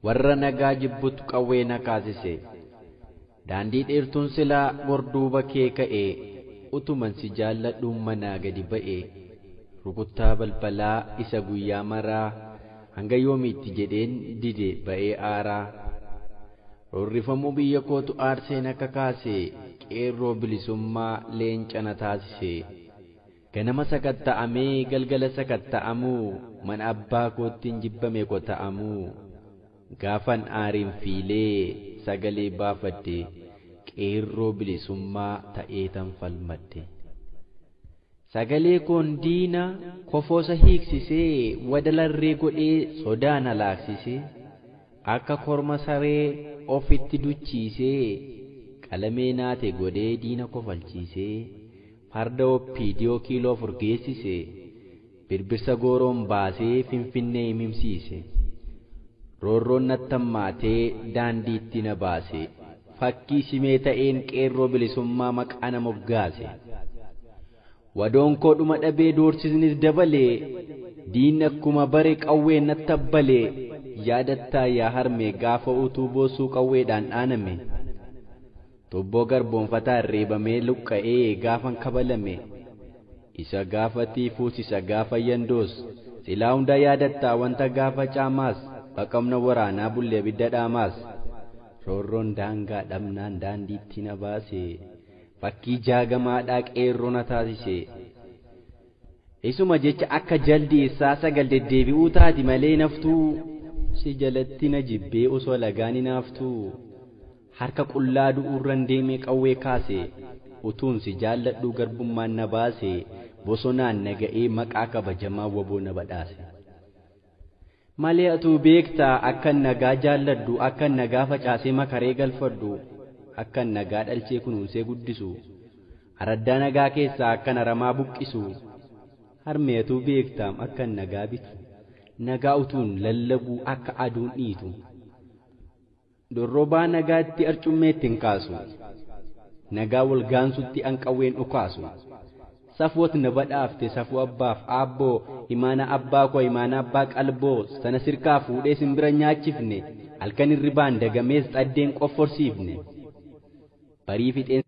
Warra nagaa jibbutu qawwee na kaasise. Daandii dheertuun silaa gorduuba kee ka'e, utuman si jaalladhuun manaa gadi ba'e. Rukuttaa balbalaa isa guyyaa maraa hanga yoomiitti jedheen dide ba'ee aaraa. Roorrifamuu biyya kootu aarseen akka kaase, qeerroo bilisummaa leenca na taasise. Ganama sakatta'amee galgala sakatta'amuu, mana abbaa koottiin jibbame kota'amuu. Gaafan aariin fiilee sagalee baafadhe, qeerroo bilisummaa ta'eetan falmadhe. Sagalee koon diina kofoosa hiiksisee, wadalarree godhee sodaa na laaksisee, akka korma saree ofitti duchiisee, qalamee naate godhee diina kofalchiisee, farda oppiidiyoo kiiloo 4 geessise, birbirsa gooroon baasee finfinnee himimsiise. Roorroon nattammaatee daandiitti na baase, fakkii simee ta'een qeerroo bilisummaa maqaa na moggaase. Wadoon koo dhuma dhabee doorsisnis dabalee, diinni akkuma bare qawween nattabbalee, yaadattaa yaa harmee gaafa utuu boossuu qawweedhaan dhaaname. Tubboo garboonfataan reebamee luqqa'ee gaafan kabalame, isa gaafa tiifuus isa gaafa yandoos, silaa hunda yaadattaa wanta gaafa caamaas, baqamna waraanaa bullee abidda dhaamaas. Roorroon daangaa dhabnaan daandiitti na baase, fakkii jaagamaadhaa qeerroo na taasise. Isuma jecha akka jaldeessaa sagal deddeebi'uu taati malee naftuu, si jalatti na jibbee osoo lagaan hinaaftuu. Harka qullaa du'uurran deemee qawwee kaase, utuun si jaalladhuu garbummaan na baase, bosonaan na ga'ee maqaa kabajamaa waboo na badhaase. Malee atuu beektaa akkan nagaa jaalladhu, akkan nagaa facaasee makaree galfadhu, akkan nagaa dhalchee kunuunsee guddisu, araddaa nagaa keessaa akkan aramaa buqqisu. Harmee atuu beektaam akkan nagaa bitu, nagaa utuun lallabuu akka aduun dhiitu. Dorrobaa nagaatti arcummeetti hin kaasu, nagaa wal gaansutti an qawween dhukaasu. Safoot na badhaafte safuu abbaaf aabboo, imaana abbaa koo imaana abbaa qalboo, sana sirkaa fuudhee simbira nyaachifne, halkan hirribaan dagamees xaddeen qofforsiifne. Barii fixeen